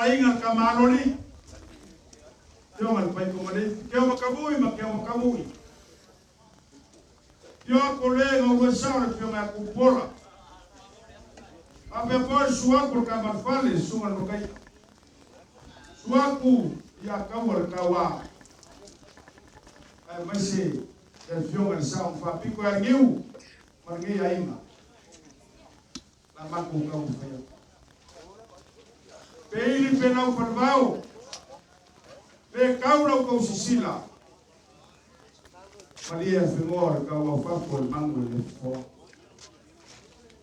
Aiga le Kamaloli, Afioga i le Paitomalei, Keo Makavui ma Keo Makavui. Afio atu le gaulue sao le Afioga ia Tupuola. Faapea foi le susu atu o le Tamalefale, le Susuga i le Mataia. Susu atu ia Taua le Taua, aemaise le Afioga i le Sao na Faapito ia Niu ma lenei aiga. La matou taumafai atu. Pe ili pe lau falevao, pe tau lau tausisila, malie afegoa o le tau aufafo o le manu e le fofoa.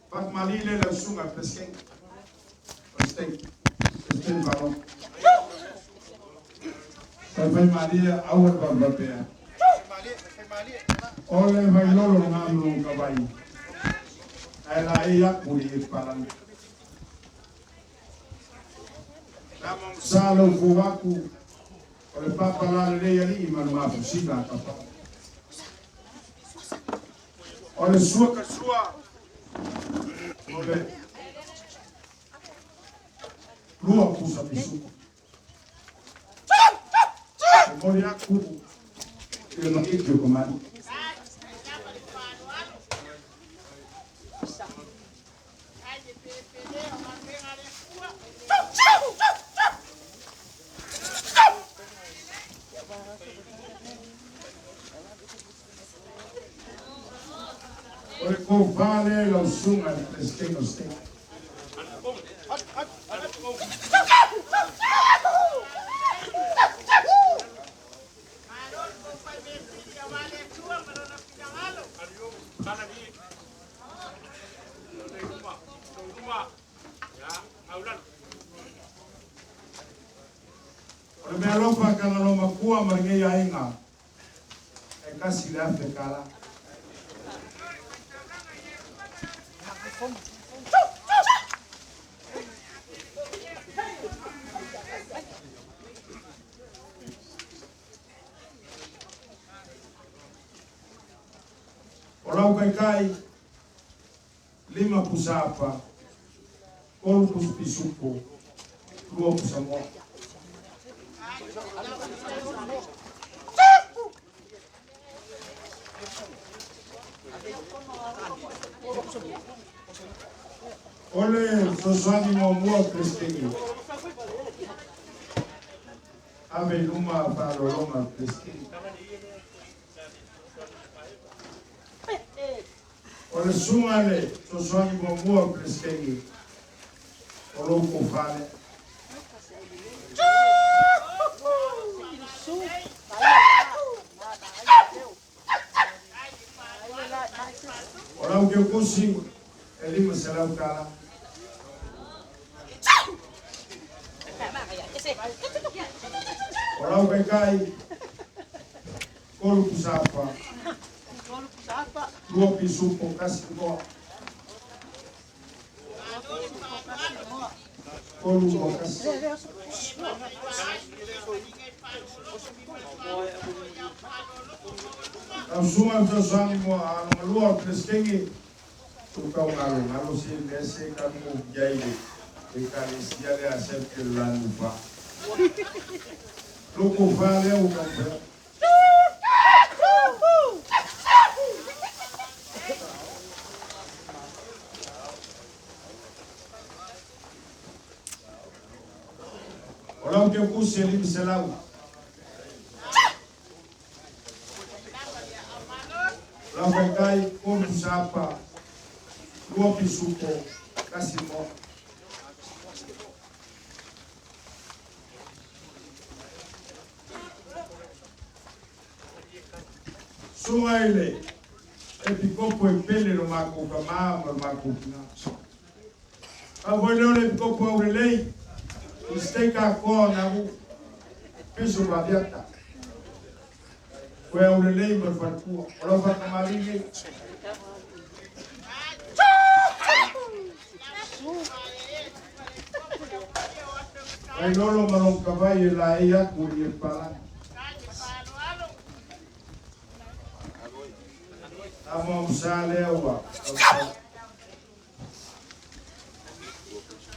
Fatumali le lau susuga i le Peresetene o le State, Peresetene Malo. Faifai malie aua le vavevavea. O le vailolo lena ma lona tavai, ae laei atu i le palagi. Sa lou fou atu o le papa la lelei alii ma le mafusila a kapa. O le sua ka sua o le lua pusa pisuku. Momoli atu i le makiti o Kamani. O le tofa lea i lau susuga i le Peresetene o le State. O le meaalofa a Tagaloamakua ma lenei aiga, e $1,000. O lau taitai, lima pusa apa, tolu pusa pisupo, lua pusa moa. O le fesoasoani muamua o Peresetene, ave i luma faaaloaloga a le Peresetene. O le susuga i le fesoasoani muamua o le Peresetene, o lou tofa lea. O lau teutusi e $500. O lau taitai, tolu pusapa, lua pisupo, kasi moa. Tolu moa kasi. Lau susuga i le fesoasoani mo Alogalua o le Peresetene, ua tau galogalo se mea se kanu iai le Ekalesia lea a Septe le lanu fa. Loko fa lea ua taumafai atu. O lau teutusi e 500. Lau taitai, tolu sapa, lua pisupo, kasi moa. Susuga i le Epikopo e pele lo matou tama ma lo matou tina. Pau foi lea o le Epikopo aulelei i Stake atoa o Nauru, Bishop Aviata. Koe aulelei ma le faletua. O lau faatamalii nei. Vailolo ma lou tavai e laei atu i Epalagi. Tama o sa lea ua taumafai.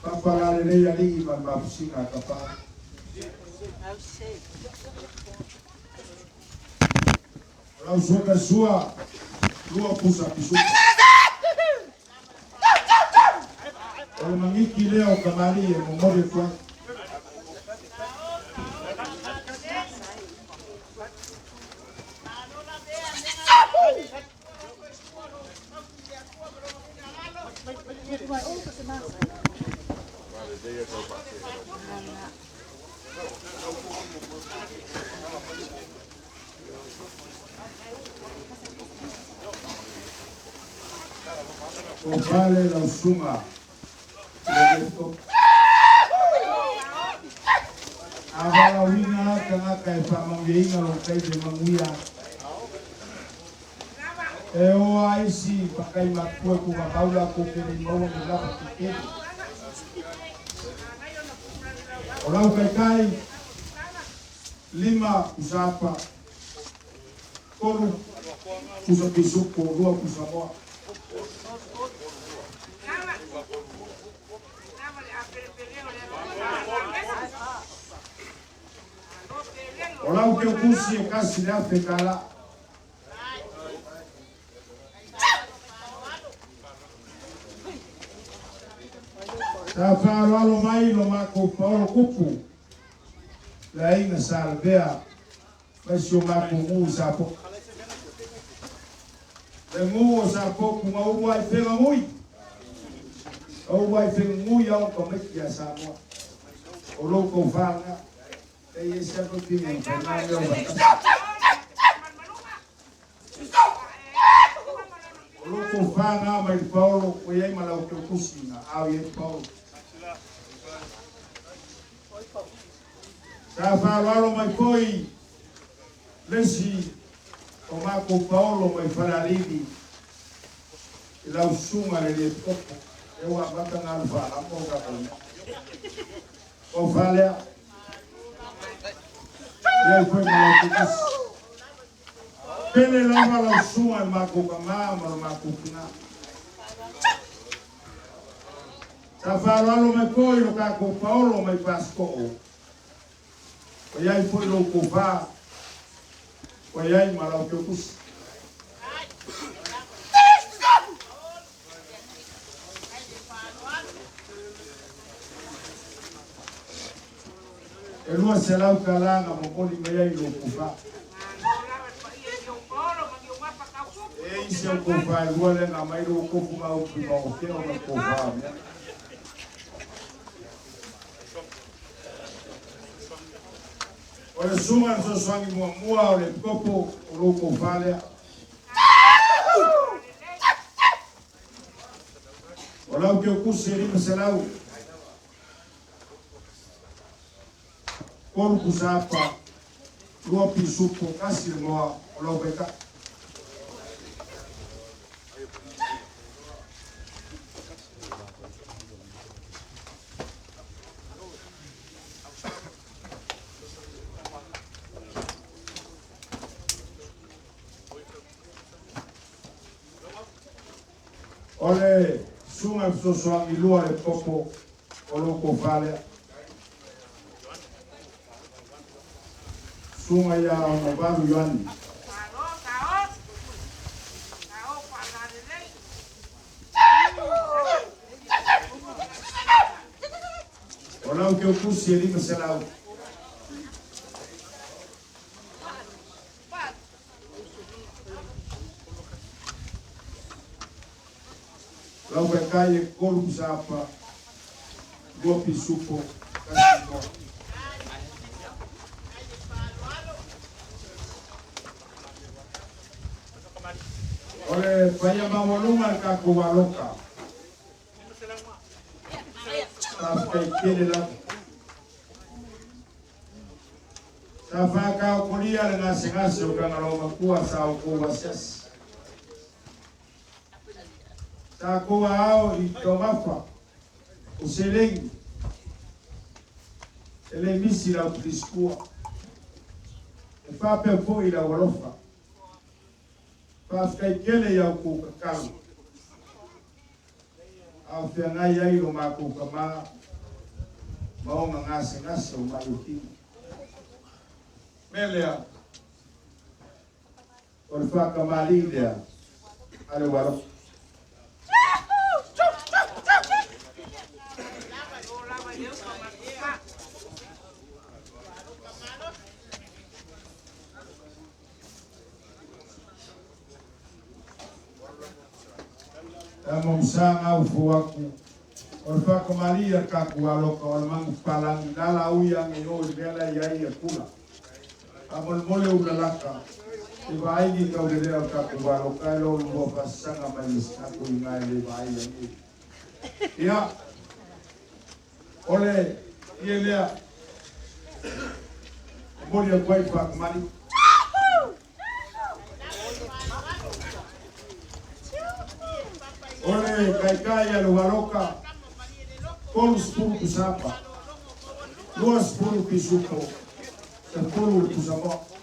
Faafalalelei alii ma le mafusiga a Tapaau. O lau suaga sua lua pusa pisupo. O le magiki lea o kamali'i e momoli atu ai. O fale lau susuga i le Epikopo. A valaauina lava tagata e faamanuiaina lou taimi e manuia ai. E o lava isi matai matutua e tuugamau latou te le i maua ni lava tetele. O lau taitai, lima pusapa, tolu pusa pisupo, lua pusa moa. O lau teutusi e kasi le afe tala. Sa faaaloalo mai lo matou paolo tupu le aiga Sa Lavea mai si o matou nuu i Safotu. Le nuu o Safotu na ulu ai feganui, na ulu ai feganui ao tamaiti ia Samoa. O lou tofa lena, e i ai se atu pine o faiga mea o faatasi. O lou tofa lena mai le paolo ua i ai ma lau teutusi na ao i ai le paolo. Sa faaaloalo mai foi le isi o matou paolo mai Falealili i lau susuga le alii epikopo, lea ua amata ona alu faalamo le tatou mea. Tofa lea, i ai foi ma lau teutusi. Pele lava lau susuga i le matou tama ma lo matou tina. Sa faaaloalo mai foi lo tatou paolo mai Fasito'o, ua i ai foi lou tofa, ua i ai ma lau teutusi. E 200 tala na momoli mai ai lou tofa. E i ai isi au tofa e lua lea na aumai lou tofu na upu i maotea ona tofa mea. O le susuga i le fesoasoani muamua o le epikopo o lou tofa lea. O lau teutusi e 500. Tolu pusapa, lua pisupo, kasi le moa o lau faita'i. O le susuga i le fesoasoani lua le popo o lou tofa lea. Susuga ia Onovalu Ioane. O lau teutusi e 500. Lau taitai e tolu pusapa, lua pisupo, kasi moa. O le paia maualuga i le tatou aloka. Faafetai tele lava. Sa faataotolia le gasegase o Tagaloamatua sa outou asiasi. Sa outou aao i taumafa o seleni e le misi lau pilistua. E faapea foi lau alofa. Faafetai tele i a outou tatalo a o feagai ai lo matou tama Ma oga gasegase o ma'i o tino. Mea lea, o le faakamali'i lea a le ualofa. Tama usanga ufu aku o le faakamalii a le tatou aloka o le magupalagi lala ui age o i mea la iai ia pula amolemole ulalaka i vaaigi kaulelea o le tatou aloka e lo lua faasasaga mai le tatou iga e le vaai age ia o le ia lea moli atu ai faakamali. O le kaikai a le ualoka 30 pusapa, 20 pisupo, 10 le pusamoa.